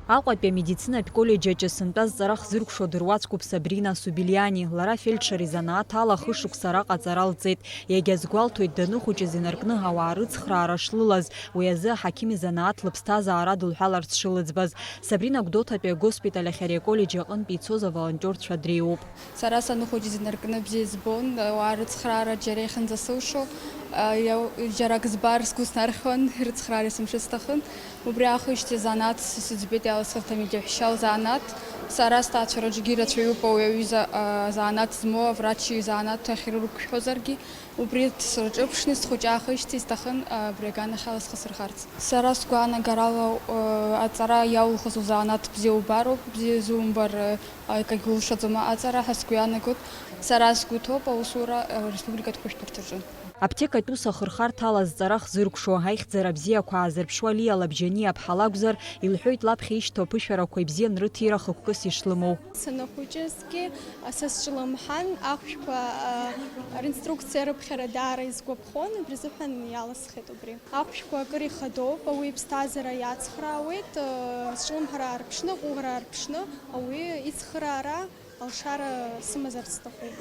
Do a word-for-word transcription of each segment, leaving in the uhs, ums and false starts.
Аҟәатәи амедицинатә коллеџь аҿы сынтәа зҵара хзыркәшо дыруаӡәкуп Сабрина Субилиани. Лара фельдшер изанааҭ ала хышықәса араҟа аҵара лҵеит. Иагьазгәалҭоит, даныхәыҷыз инаркны ауаа рыцхраара шлылаз, уи азы аҳақьым изанааҭ лыԥсҭазаара дылҳәаларц шылыӡбаз. Сабрина Гәдоуҭатәи агоспиталь ахь ари аколлеџь аҟынтәи ицоз аволонтиорцәа дреиуоуп. Сара саныхәыҷыз инаркны бзиа избон, ауаа рыцхраара џьара иахьынӡасылшо, а, иау-, џьарак збар сгәы снархьуан, рыцхраара сымшәыц сҭахын. Убри аахижьҭеи азанааҭ сыӡбеит, иаласхырҭам иџьашьа лзанааҭ. Сара сҭаацәараҿгьы ирацәаҩуп ауаҩы иза-, а, занааҭ змоу, аврач изанааҭ ахьрырқәшәозаргьы. Убри сырҿыԥшны схәыҷы аахижьҭеи сҭахын, а, абри аганахьала схы сырхарц. Сара сгәаанагарала, а, аҵара иалухыз узанааҭ бзиа убароуп, бзиа зумбар, а, акагь улшаӡом аҟаҵара ҳәа сгәы иаанагоит. Сара сгәы ҭоуп аусура, а, республикатә хәышәтәырҭаҿы. Аԥҭекатә ус ахырхарҭа ала зҵара хзыркәшо, аихьӡара бзиақәа аазырԥшуа Лиа Лабжьаниа-ԥҳа лакәзар, илҳәоит лаԥхьа ишьҭоу аԥышәарақәа ибзиан рыҭира хықәкыс ишлымоу. Санахәыҷызгьы, а, са сҿлымҳан, ахәшәқәа, а, ринструкциа рыԥхьара даара исгәаԥхон, убри азыҳәан иаласхеит убри. Ахәшәқәа акыр ихадоуп, ауаҩы иԥсҭазаара иацхраауеит, а, сҿлымҳара аарԥшны, аҟәыӷара аарԥшны, ауаҩы ицхыраара алшара сымазарц сҭахуп.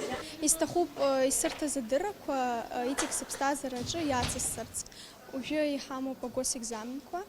Исҭахуп, а, исырҭаз адыррақәа, а, иҵегь сыԥсҭазаараҿы иаҵыссарц. Уажәы иҳамоуп агосэкзаменқәа.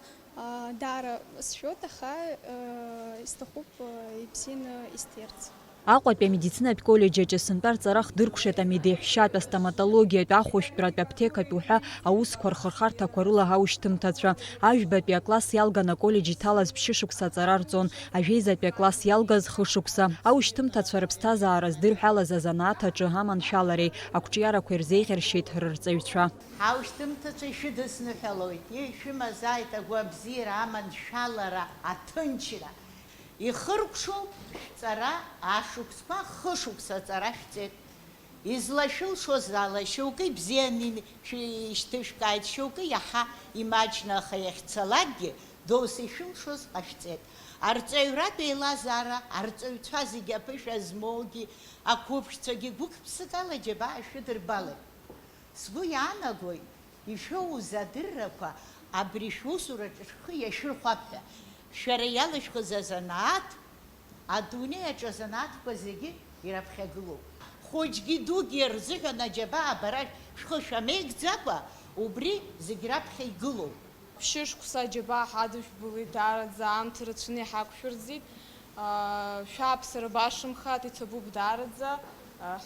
Даара сшәоит, аха, э, исҭахуп, э, ибзианы исҭирц. Аҟәатәи амедицинатә коллеџь аҿы сынтәа рҵара хдыркәшеит амедеҳәшьатә, астоматологиатә, ахәышәтәратә, аԥҭекатә уҳәа аусқәа рхырхарҭақәа рыла аушьҭымҭацәа. Ажәбатәи акласс иалган аколлеџь иҭалаз ԥшьышықәса аҵара рҵон, ажәеизатәи акласс иалгаз хышықәса. Аушьҭымҭацәа рыԥсҭазаара здырҳәалаз азанааҭ аҿы аманшәалареи ақәҿиарақәеи рзеиӷьаршьеит рырҵаҩцәа. Ҳаушьҭымҭацәа ишәыдысныҳәалоит, ишәымазааит агәабзиара, аманшәалара, аҭынчра. Ихыркәшоуп шәҵара, ашықәсқәа хышықәса аҵара шәҵеит. Излашәылшоз ала, шьоукы ибзианы шәи-, ишьҭышәкааит, шьоукы иаҳа имаҷны, аха иахьцалакгьы, досу ишәылшоз ҟашәҵеит. Арҵаҩратә еилазаара, арҵаҩцәа зегьы аԥышәа змоугьы, ақәыԥшцәагьы гәык-ԥсыкала џьабаа шәыдырбалеит. Сгәы иаанагоит, ишәоуз адыррақәа абри шәусураҿы шәхы иашәырхәап ҳәа. Шәара иалышәхыз азанааҭ, адунеи аҿы азанааҭқәа зегьы ираԥхьагылоуп. Хәыҷгьы дугьы рзыҳәан аџьабаа бара шәхы шәамеигӡакәа, убри зегь раԥхьа игылоуп. Ԥшьышықәса аџьабаа ҳадышәбылеит, даараӡа аамҭа рацәаны иҳақәшәырӡит. Шәааԥсара башамхааит, иҭабуп даараӡа,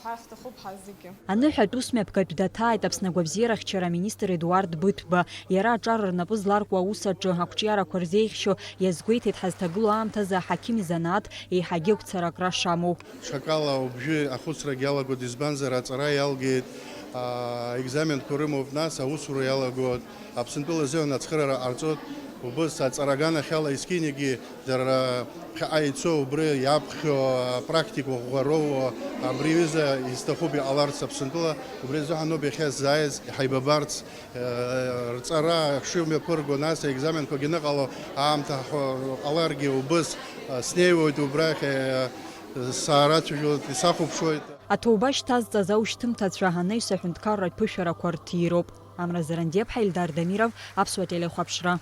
ҳа ҳҭахуп ҳазегьы. Аныҳәатә усмҩаԥгатә даҭааит Аԥсны агәабзиарахьчара аминистр Едуард Быҭәба. Иара аҿар рнапы зларку аус аҿы ақәҿиарақәа рзеиӷьшьо иазгәеиҭеит ҳазҭагылоу аамҭазы аҳақьым изанааҭ еиҳагьы агәцаракра шамоу. Ҽакала убжьы ахәыцрагьы иалагоит, избанзар, аҵара иалгеит, аа, екзаменқәа рымоуп, нас аусура иалагоит. Аԥсынтәыла азыҳәан ацхыраара ҟарҵоит, убыс аҵара аганахьала есқьынагьы дара ԥхьаҟа ицо, убри иаԥхьо апрактика ӷәӷәа роуа, абри аҩыза изҭахуп иҟаларц Аԥсынтәыла, убри азыҳәаноуп иахьа сзааиз, иҳаибабарц, э, рҵара шымҩаԥырго, нас аекзаменқәагьы аныҟало аамҭа ҳәа ҟаларгьы убыс, э, снеиуеит убрахь, э, саарацәажәоит, исахәаԥшуеит. Аҭоуба шьҭазҵаз аушьҭымҭацәа анаҩс аҳәынҭқарратә ԥышәарақәа рҭироуп. Амра Зарандиаԥҳа, Ельдар Дамиров, Аԥсуа телехәаԥшра.